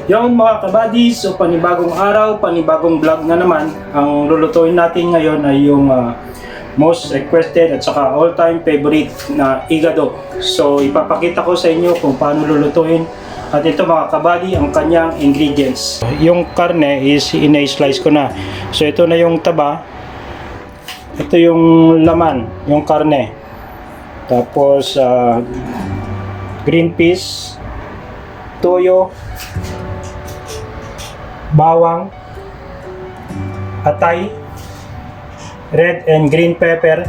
Yung mga kabadis, so panibagong araw, panibagong vlog na naman. Ang lulutuin natin ngayon ay yung most requested at saka all-time favorite na igado. So ipapakita ko sa inyo kung paano lulutuin. At ito mga kabady, ang kanyang ingredients. Yung karne is ina-slice ko na. So ito na yung taba. Ito yung laman, yung karne. Tapos green peas, toyo, bawang, atay, red and green pepper,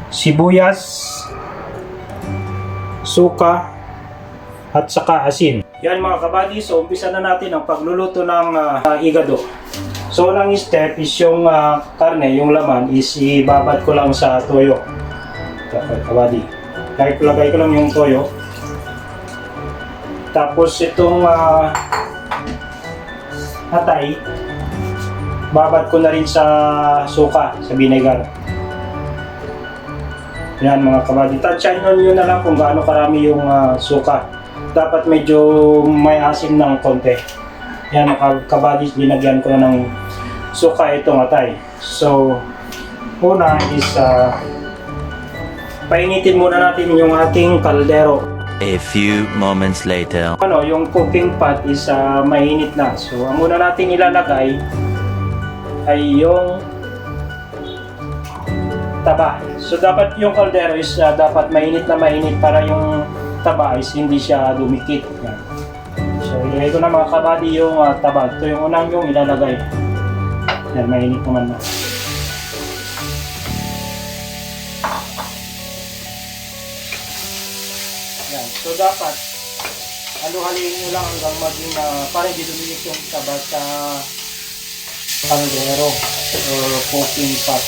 sibuyas, suka, at saka asin. Yan mga kabady, so umpisa na natin ang pagluluto ng igado. So unang step is yung karne, yung laman is ibabad ko lang sa toyo. Kabady, lagay ko lang yung toyo. Tapos itong atay, babad ko na rin sa suka, sa vinegar. Yan mga kabady, tansyahin nyo na lang kung gaano karami yung suka. Dapat medyo may asim ng konti. Yan mga kabady, linagyan ko na ng suka itong atay. So una is painitin muna natin yung ating kaldero. A few moments later. Yung cooking pot is mainit na. So ang muna natin ilalagay ay yung taba. So dapat yung kaldero is dapat mainit na mainit para yung taba is hindi siya dumikit. Yan. So ilagay ko na mga kabady yung taba. Ito yung unang yung ilalagay. Yan, mainit naman na. Yan. So dapat halu-haluin nyo lang hanggang maging para hindi dumikit yung taba sa kaldero or cooking pot.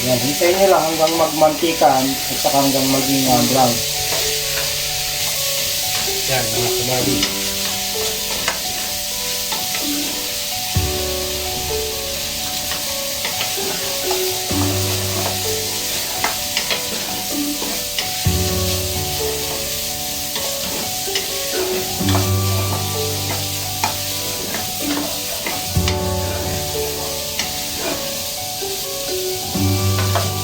Yan, hintayin nyo lang hanggang magmantikan at saka hanggang maging brown. Yan mga kabady.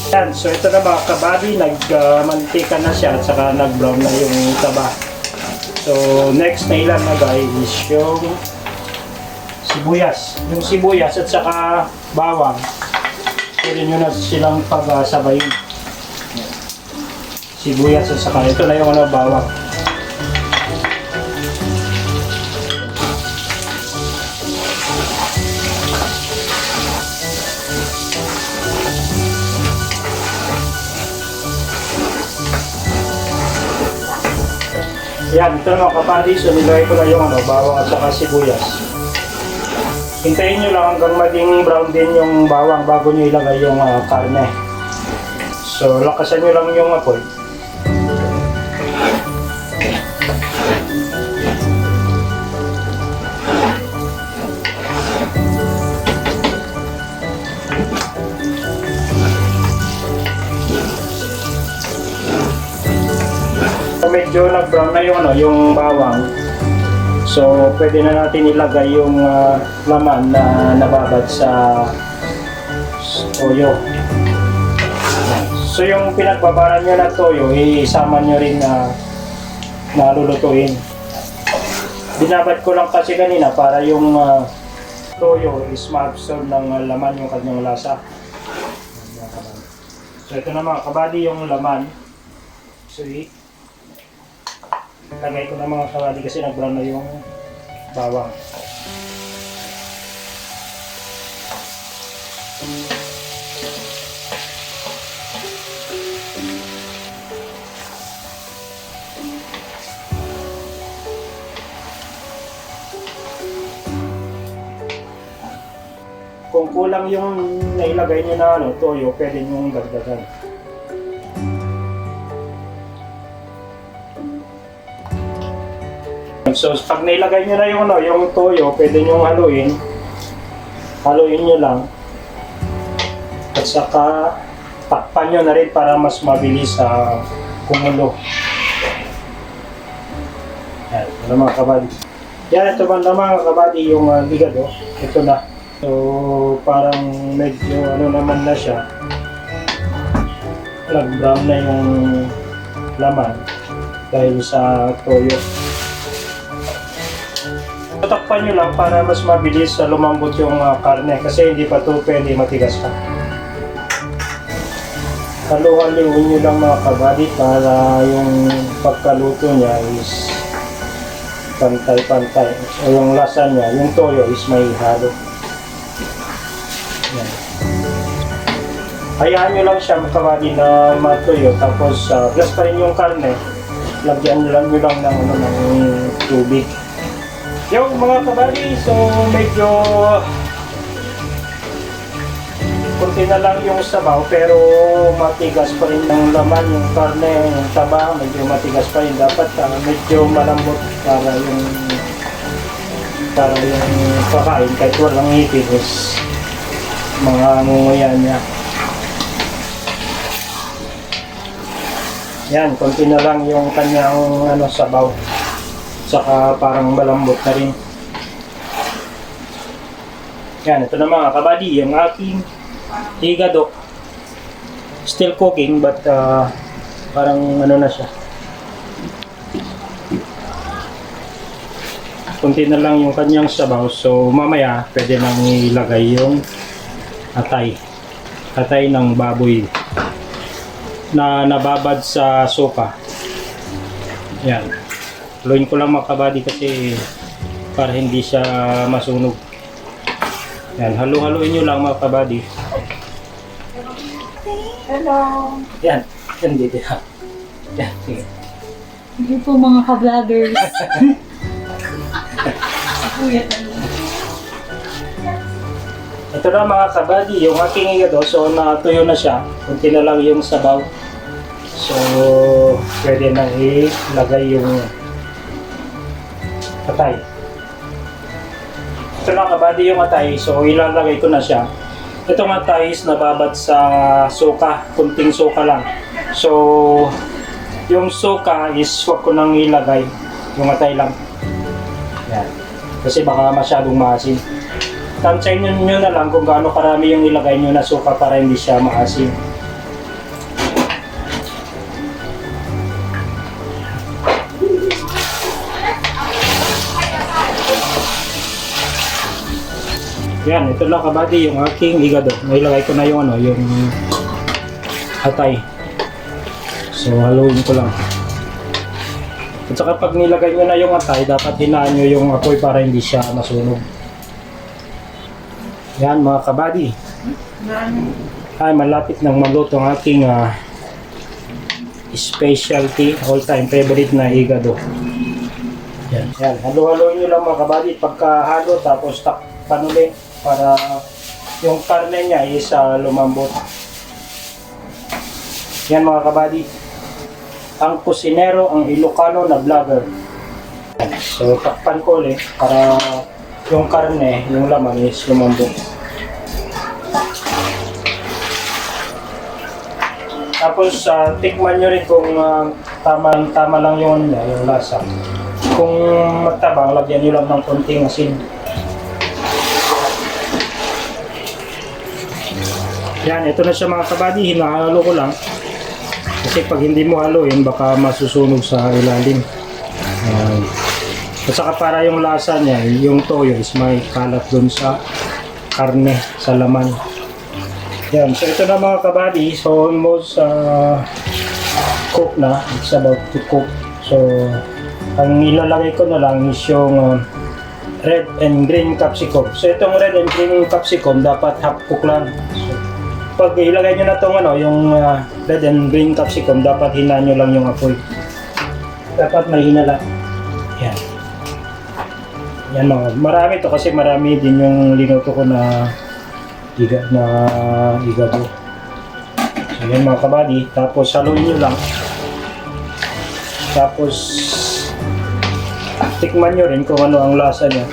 Yan, so ito na mga kabady, nagmantika na siya at saka nag-brown na yung taba. So next na ilalagay is yung sibuyas. Yung sibuyas at saka bawang, pwede nyo na silang pagsabayin. Sibuyas at saka ito na yung bawang. Yan, ito na mga kabady, so nilagay ko na yung bawang at saka sibuyas. Hintayin nyo lang hanggang maging brown din yung bawang bago nyo ilagay yung karne. So lakasan nyo lang yung apoy. Medyo nag-brown na yung bawang. So pwede na natin ilagay yung laman na nababad sa toyo. So yung pinagbabaran nyo na toyo, isama nyo rin na lulutuin. Binabad ko lang kasi kanina para yung toyo is ma-absorb ng laman yung kanyang lasa. So ito na mga kabady yung laman. So lagay ko na mga kabady kasi nag-brown na yung bawang. Kung kulang yung nailagay nyo na toyo, pwede nyo dagdagan. So pag nailagay nyo na yung toyo, pwede nyo haluin. Haluin nyo lang. At saka takpan nyo na rin para mas mabilis kumulo. Yan. Ano mga kabady. Yan, ito man na mga kabady yung higado. Ito na. So, parang medyo ano naman na siya. Nag-brown na yung laman dahil sa toyo. Tatakpan nyo lang para mas mabilis lumambot yung karne kasi hindi pa ito pwede matigas pa. Haluan-haluin nyo lang mga kabady para yung pagkaluto niya is pantay-pantay. O yung lasa niya, yung toyo is may halo. Yan. Hayaan nyo lang siya mga kabady na matuyo tapos gas pa rin yung karne. Lagyan nyo lang ng tubig. Yung mga kabady, so medyo kunti na lang yung sabaw pero matigas pa rin ng laman yung karne, yung taba, medyo matigas pa rin. Dapat medyo malambot para yung pakain kahit walang ngipin is mga nguya niya. Yan, konti na lang yung kanyang sabaw. Saka parang malambot na rin. Yan, ito na mga kabady, yung aking higado. Still cooking but parang ano na siya. Kunti na lang yung kanyang sabaw. So mamaya pwede nang ilagay yung atay. Atay ng baboy na nababad sa suka. Yan. Haluin ko lang mga kabady kasi para hindi siya masunog. Yan, halu-haluin nyo lang mga kabady. Hello! Yan, yan dito. Yan, sige. Hindi po mga ka-vloggers. Ito na mga kabady, yung aking higado. So natuyo na siya. Kunti na lang yung sabaw. So pwede na ilagay yung atay. Ito na kabady yung atay. So ilalagay ko na siya. Itong atay is nababad sa suka. Kunting suka lang. So yung suka is wag ko nang ilagay. Yung atay lang. Yan. Kasi baka masyadong maasin. Tansyahin nyo na lang kung gaano karami yung ilagay nyo na suka para hindi siya maasin. Yan, ito lang kabady yung aking higado. Nailagay ko na yung yung atay. So haluin ko lang. At saka pag nilagay nyo na yung atay, dapat hinaan nyo yung apoy para hindi siya masunog. Yan mga kabady. Ay, malapit nang maluto ang aking specialty, all-time favorite na higado. Yan, yan. Halo-haloin nyo lang mga kabady. Pagkahalo, tapos takpan ulit para yung karne niya is lumambot. Yan mga kabady. Ang kusinero, ang Ilocano na vlogger. So takpan ko ulit para yung karne, yung laman is lumambot. Tapos tikman nyo rin kung tama lang yung lasa. Kung matabang, lagyan nyo lang ng konting asin. Yan, ito na siya mga kabady, hinahalo ko lang. Kasi pag hindi mo haluin, baka masusunog sa ilalim. At saka para yung lasa niya, yung toyo is may kalat dun sa karne, sa laman. Yan, so ito na mga kabady, so almost cook na, it's about to cook. So, ang ilalagay ko na lang is yung red and green capsicum. So itong red and green capsicum, dapat half cook lang. So, pag ilagay nyo na itong yung red and green capsicum, dapat hinaan nyo lang yung apoy. Dapat may hinala. Yan. Yan mga, marami to kasi marami din yung linuto ko na higado. So yan mga kabady, tapos haluin nyo lang. Tapos tikman nyo rin kung ano ang lasa niya.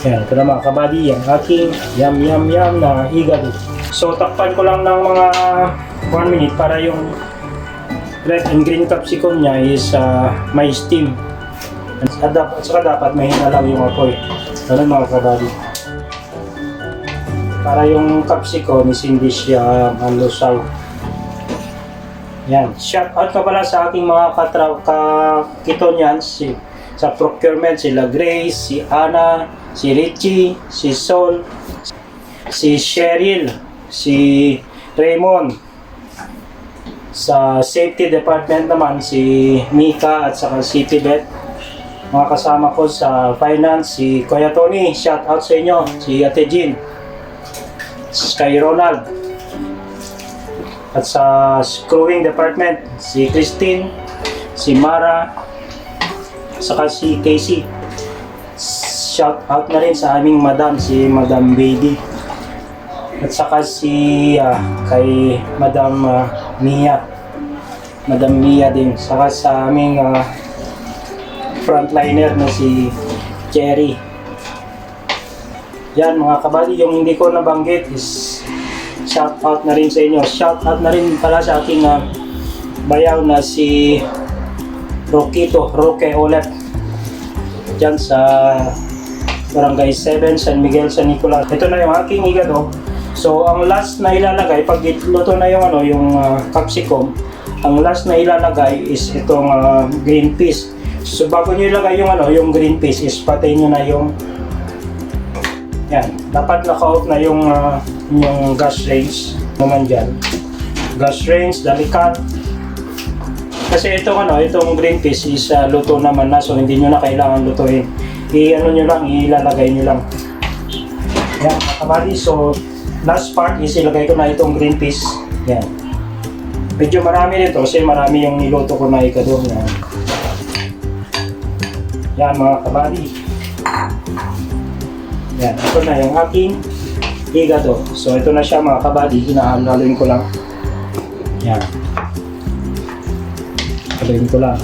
Yan, ito na mga kabady, yung aking yum na higado. So takpan ko lang ng mga 1 minute para yung red and green capsicum niya is may steam. At saka dapat may hinalaw yung apoy. Ganun mga kabady. Para yung capsicum is hindi siya malusaw. Yan. Shout out ka pala sa aking mga kakitonyans. Sa procurement, sila Grace, si Ana, si Richie, si Sol, si Cheryl, si Raymond. Sa safety department naman, si Mika at saka si Tibet. Mga kasama ko sa finance, si Kuya Tony, shout out sa inyo, si Ate Jean, kay Ronald. At sa screwing department, si Christine, si Mara, saka si Casey. Shout out na rin sa aming madam, si Madam Baby. At saka si kay Madam Mia. Madam Mia din. Saka sa aming frontliner na si Cherry. Yan mga kabady, yung hindi ko nabanggit is shout out na rin sa inyo. Shout out na rin pala sa aking bayaw na si Roque Olet. Diyan sa Barangay 7, San Miguel, San Nicolas. Ito na yung aking higado. So ang last na ilalagay pag luto na yung yung capsicum, ang last na ilalagay is itong green peas. So bago niyo ilagay yung green peas is patayin niyo na yung yan. Dapat naka-off na yung gas range naman diyan. Gas range, dalikat. Kasi itong green peas is luto naman na, so hindi niyo na kailangan lutuin. Niyo lang, ilalagay niyo lang. Yan, kabali. So last part is ilagay ko na itong green peas. Yan. Medyo marami nito kasi marami yung niluto ko na ikado. Yan. Yan mga kabali. Yan, ito na yung aking higado. So ito na siya mga kabali, hinahaluin ko lang. Yan. Haluin ko lang.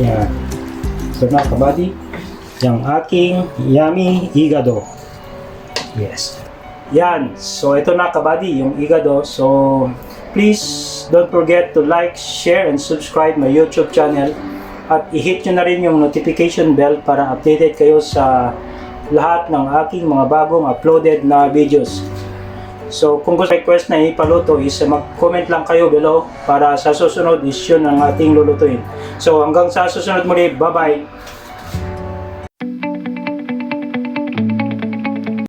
Yan. Ito na kabali, yung aking yummy higado. Yes. Yan. So ito na kabali, yung higado. So please don't forget to like, share, and subscribe my YouTube channel. At i-hit nyo na rin yung notification bell para updated kayo sa lahat ng aking mga bagong uploaded na videos. So kung gusto request na ipaluto is mag-comment lang kayo below para sa susunod is yun ang ating lulutuin. So hanggang sa susunod muli, bye bye!